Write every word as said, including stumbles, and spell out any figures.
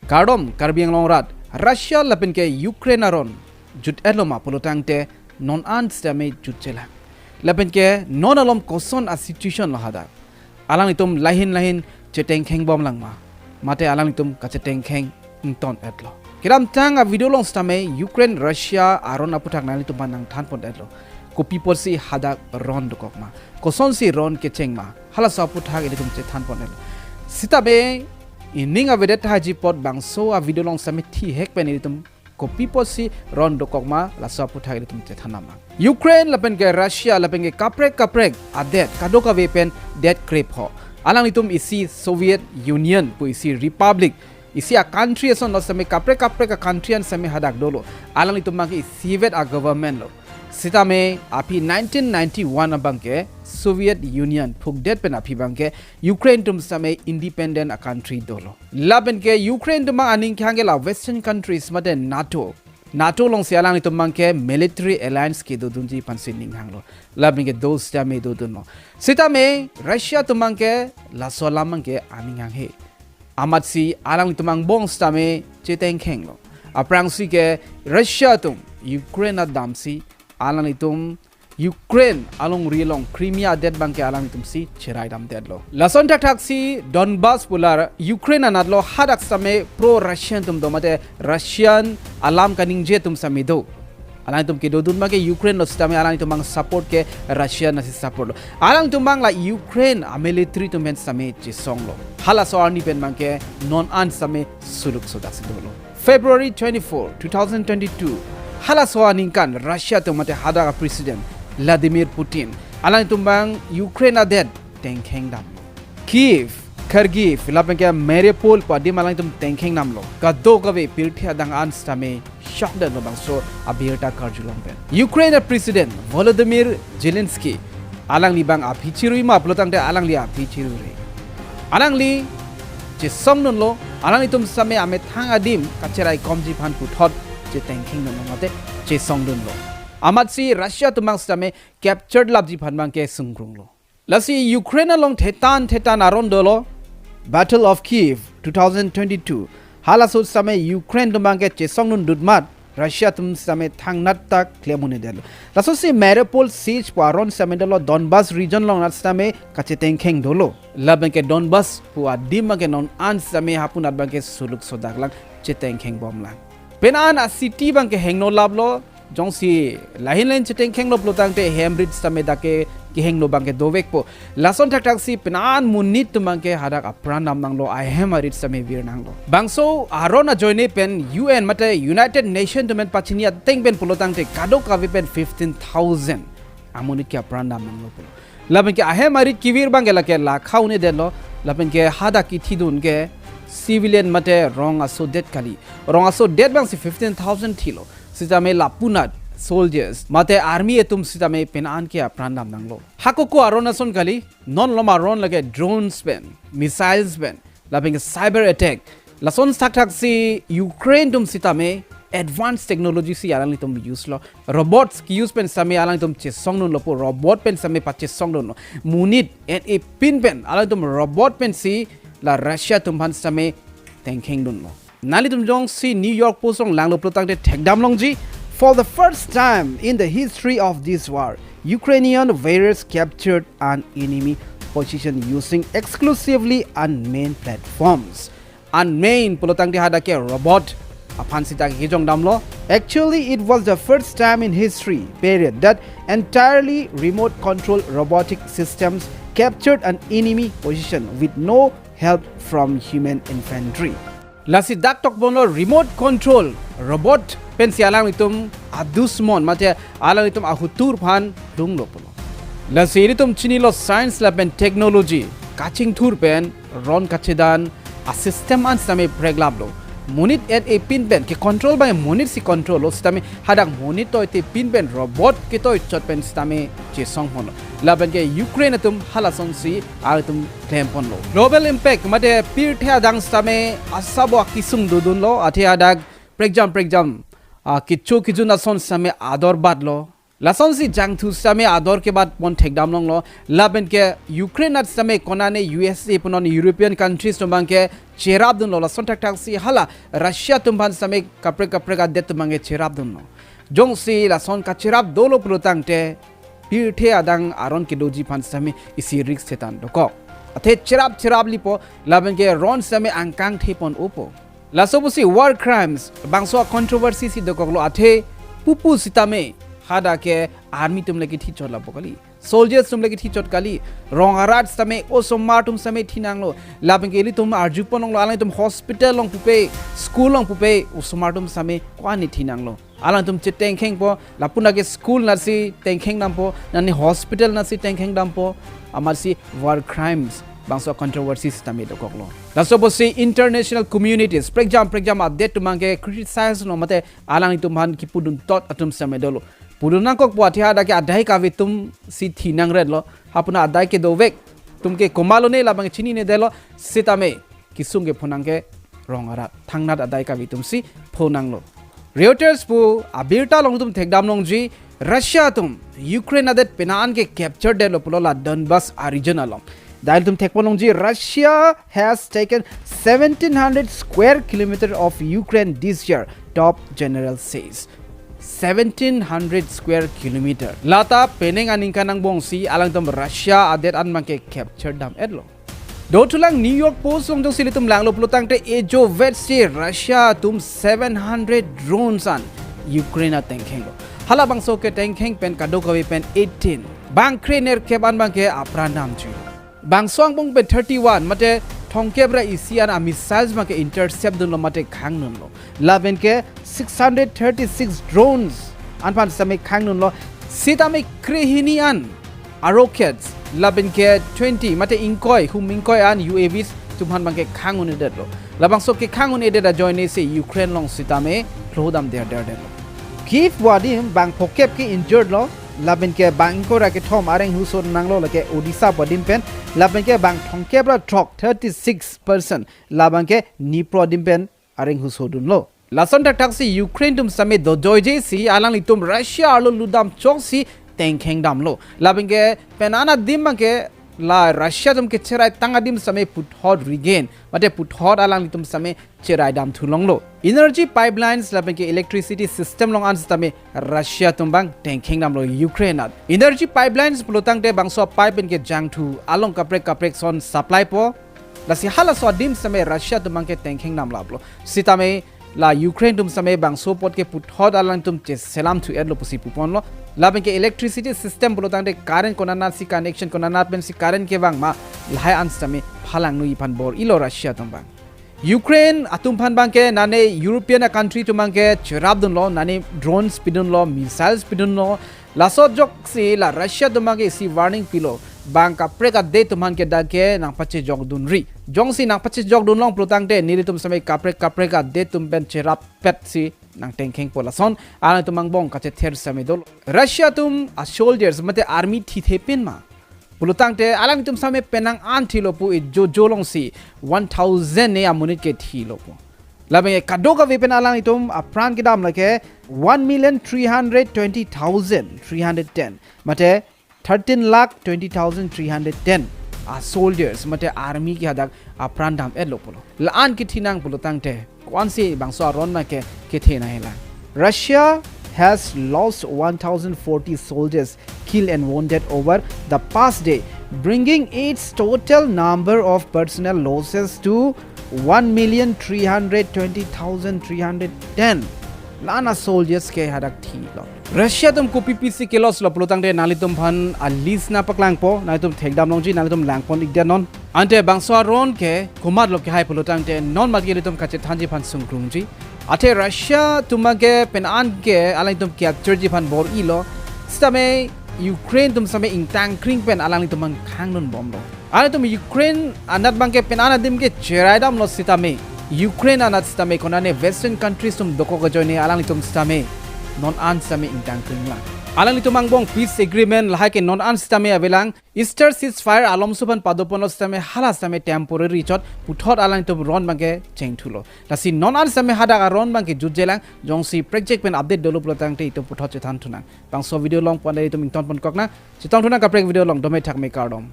Kardom Karbi Anglong arat, Russia lapen ke Ukraine aron jut-etlo ma pulotangte non an sitame jutchelang. Lapen ke non alom koson a-situation lo hadak. Alanglitum lahin lahin chetengkheng bomlang ma, mate alanglitum kachetengkheng ington-etlo. Kedamtang a-video along sitame Ukraine Russia aron aputhak nanglitum aphan nangthanpon-etlo. Kopi apotsi hadak ron dokok ma, kosonsi ron kecheng ma, halaso aputhak ilitum chethanpon-etlo. Sitame ining avedet tahai apot bangso a-video along sitame thihek pen ilitum kopi apotsi ron dokok ma, laso aputhak ilitum chethan nangma. Ukraine lapen ke Russia lapen ke kaprek kaprek adet kadokave pen det krepho. Alanglitum isi Soviet Union pu isi republic, isi a-country ason lo sitame kaprek kaprek a-country an sitame hadak dolo. Alanglitum abangke isivet a-government lo. Sitame aphi nineteen ninety-one abangke Soviet Union phukdet pen aphi abangke Ukraine atum sitame independent a-country dolo. Lapen ke Ukraine atum abang aning kehang ke la Western countries mate NATO. NATO alongsi alanglitum abangke military alliance kedodunji aphansi ning hanglo. Lapen ke do sitame dodunlo. Sitame Russia atum abangke laso alam abangke aning hanghe. Amatsi alanglitum angbong sitame chetengkhenglo. Aphrangsi ke Russia atum Ukraine adamsi alanglitum Ukraine alongri along Crimea adet abangke alanglitumsi cherai damdetlo. Lason thakthaksi Donbas pu la Ukraine anatlo, hadak sitame pro-Russian atum do mate Russian alam kaningje atum sitame do. Alanglitum kedodun abangke Ukraine lo sitame alanglitum abang support ke Russia nasi support lo. Alanglitum abang la Ukraine a-military atum pen sitame chesonglo. Halaso arni pen abangke non an sitame suluk sodaksi dolo. February twenty-four, two thousand twenty-two, halaso aningkan Russia atum mate hadak a-President Vladimir Putin alangtum abang Ukraine adet tengkheng dam. Kyiv, Kharkiv, lapen ke Mariupol pu adim alangtum tengkheng damlo. Kadokave pirthe adang an sitame shokdetlo bangso abirta karjulong pen. Ukraine a-President Volodymyr Zelensky alangli abang aphi chirui ma pulotangte alangli aphi chirui re. Alangli chesongdunlo, alanglitum sitame amethang adim kacheraikomji aphan puthot chetengkhengdunlo mate chesongdunlo. Amatsi Russia atum abang sitame capture lapji aphan abangke sungkrunglo. Lasi Ukraine along thetan thetan aron dolo, Battle of Kyiv two thousand twenty-two. Halaso sitame Ukraine atum abangke chesongdun dutmat Russia atum sitame thangnat ta klem un-edetlo. Lasosi Mariupol siege pu aron sitame dolo, Donbas region along anat sitame kachetengkheng dolo. Lapen ke Donbas pu adim abangke non an sitame hapu anat abangke suluk sodaklang, chetengkheng bomlang. Pen an a-city abangke hengno laplo, jongsi lahin lahin chetengkhenglo pulotangte hem rit sitame dak ke kehengno abangke dovekpo. Lason thakthaksi pen an monit atum abangke hadak apran damnanglo, ahem arit sitame virnanglo. Bangso aron ajoine pen U N mate United Nation atum pen pachini ateng pen pulotangte kadokave pen fifteen thousand amonit ke apran damnanglo pulo. Lapen ke ahem arit kevir abangke lake lakha un-edetlo, lapen ke hadak kethidun ke civilian mate rong aso det kali. Rong aso det abangsi fifteen thousand thilo. Sitame lapu anat soldiers mate army atum sitame pen an ke apran damnanglo. Hako ko aron ason kali, non lom aron lake drones pen, missiles pen, lapen ke cyber attack. Lason thakthaksi Ukraine atum sitame advanced technology si alanglitum use lo. Robots ke-use pen sitame alanglitum chesongdunlo pu, robot pen sitame pachesongdunlo. Monit en-e pin pen alanglitum robot pensi la Russia atum aphan sitame tengkhengdunlo. Nanglitum jongsi New York Post along langlo pulotangte thekdam longji. For the first time in the history of this war, Ukrainian warriors captured an enemy position using exclusively unmanned platforms. Unmanned pulotangte hadak ke robot aphan sita kejong damlo. Actually, it was the first time in history, period, that entirely remote control robotic systems captured an enemy position with no help from human infantry. Lasi dak tokponlo, remote control robot pensi alanglitum adusmon mate alanglitum ahutur aphan lunglo pulo. Lasi ilitum chinilo science lapen technology kachingthur pen ron kachedan a-system an sitame preklaplo. Monit en-e pin pen ke-control abang monit si control lo sitame hadak monit toite pin pen robot ketoi chot pen sitame chesongponlo. Lapen ke Ukraine atum halasonsi atum klemponlo. Global impact mate pirthe adang sitame asabo akisung dodunlo, athe hadak prekjam prekjam, ah, kecho kejun ason sitame adorbatlo. Lasonsi jangthu sitame ador kebat pon thekdam longlo, lapen ke Ukraine anat sitame konane U S A punon European countries atum abangke cherapdunlo, lason thakthak si hala Russia atum aphan sitame kaprek kaprek adet atum abangke cherapdunlo. Jongsi lason kacherap dolo pulo tangte pirthe adang aron kedoji aphan sitame isi risk setan dokok. Athe cherap cherap lipo, lapen ke ron sitame angkang thepon upo. Laso pusi war crimes, bangso controversy si dokoklo, athe pupu sitame hadak ke army atum le kethichot lapu kali, soldiers atum le kethichot kali, rong arat sitame osomar atum sitame thinanglo, lapen ke ilitum arjupon longlo, alangtum hospital along pupe, school along pupe, osomar atum sitame ko-an ne thinanglo. Alangtum chetengkhengpo, lapu na ke school anatsi tengkhengdampo, nani hospital anatsi tengkhengdampo, amatsi war crimes, bangso controversy sitame dokoklo. Laso pusi international communities prekjam prekjam adet atum abangke criticize lo, mate alanglitum aphan kipudun tot atum sitame dolo. Pudun nangkokpo, athe hadak ke adai kave atum si thinangretlo, hapu na adai kedovek atum ke komatlo ne labang chininedetlo, sitame kesung kephonang ke rong arat, thangnat adai kave atum si phonanglo. Reuters pu abirta along itum thekdam longji, Russia atum Ukraine adet penang an ke capture detlo pulo la Donbas a-region along. Dak itum thekpon longji, Russia has taken seventeen hundred square kilometer of Ukraine this year, top general says. Seventeen hundred square kilometer. Lata penang aningkan angbong si alangtum Russia adet an abangke capture dam-etlo. Dothulang New York Post along jongsi ilitum langlo pulo tangte ejo vet si Russia atum seven hundred drones an Ukraine atengkhenglo. Halabangso ketengkheng pen kadokave pen eighteen, bang krenerkep an abangke apran damji. Bangso angbong pen thirty-one, mate thomkep ra isi an a-missiles abangke intercept dunlo mate khangdunlo. Lapen ke six hundred thirty-six drones an aphan sitame khangdunlo. Sitame krehini an a-rockets, lapen ke twenty, mate ingkoi, hum ingkoi an U A Vs atum aphan abangke khang un-edetlo. Labangso kekhang un-edet ajoine si Ukraine along sitame phlodam derderdetlo. Kyiv pu adim bang phokep ke injured lo, lapen ke bang ingkoi ra kethom areng huso nanglo, lake Odessa pu adim pen, lapen ke bang thomkep ra throk, thirty-six person, labang ke Dnipro adim pen areng huso dunlo. Lason thakthak si Ukraine atum sitame dojoije si alanglitum Russia arlo lutdam chok si tengkhengdamlo. Lapen ke penang an adim abangke la Russia atum kecherai tang adim sitame puthot regain, mate puthot alanglitum sitame cherai damthu longlo. Energy pipelines lapen ke electricity system along an sitame Russia atum abang tengkhengdamlo Ukraine anat. Energy pipelines pulo tangte bangso pipe pen kejangthu along kaprek kaprek ason supply po. Lasi halaso adim sitame Russia atum abangke tengkhengdam laplo. Sitame la Ukraine atum sitame bangso apot ke puthot alangtum cheselamthu-etlo pusi puponlo. Lapen ke electricity system pulo tangte current konat anat si connection, konat anat pen si current kevang ma, lahai an sitame phalang nui aphan bor-ilo Russia atum abang. Ukraine atum aphan abangke nane European a-country atum abangke cherapdunlo, nane drones pidunlo, missiles pidunlo. Laso ajok si la Russia atum abangke isi warning pilo, bang kaprek adet atum aphan ke dak ke nangpachejokdunri. Jongsi nangpachejokdun long pulo tangte nelitum sitame kaprek kaprek adet atum pen cherappet si nangtengkhengpo, lason alangtum angbong kachether sitame dolo. Russia atum a-soldiers mate army thithe pin ma pulo tangte alangtum sitame penang an thilopo, ejojo along si one thousand ne amonit ke thilopo. Lapen ke kadokave pen alanglitum apran kedam lake one million three hundred twenty thousand three hundred ten, mate thirteen lakh twenty thousand three hundred ten a-soldiers mate army ke hadak apran dam-etlo pulo. La-an kethinang pulo tangte ko-ansi bangso aron ma ke kethenang hela. Russia has lost one thousand forty soldiers killed and wounded over the past day, bringing its total number of personnel losses to one million three hundred twenty thousand three hundred ten. La-an a-soldiers ke hadak thilo. Russia atum kopi pisi ke-loss lo pulo tangte nanglitum aphan a-list nangpaklangpo, nanglitum thekdam longji, nanglitum langpon-ikdet non. Ante bangso aron ke komatlo kehai pulo tangte non mat ke ilitum kachethanji aphan sungkrungji. Athe Russia atum abangke penang an ke alangtum captureji aphan bor-ilo. Sitame Ukraine atum sitame ingtangkring pen alanglitum abang khangdunbomlo. Alangtum Ukraine anat abangke penang an adim ke cheraidamlo sitame, Ukraine anat sitame konane Western countries atum dokok ajoine alanglitum sitame non an sitame ingtangkring lang. Alanglitum angbong peace agreement lahai ke non an sitame avelang, Easter ceasefire alomso aphan padoponlo sitame hala sitame temporary chot puthot alanglitum ron abangke chengthulo. Lasi non an sitame hadak aron abangke jutjelang, jongsi prekjak pen update dolo pulotangte itum puthot chethan thunang. Bangso video along pon itum ington ponkok nang, chetong thunang kaprek video along, dome thakme kardom.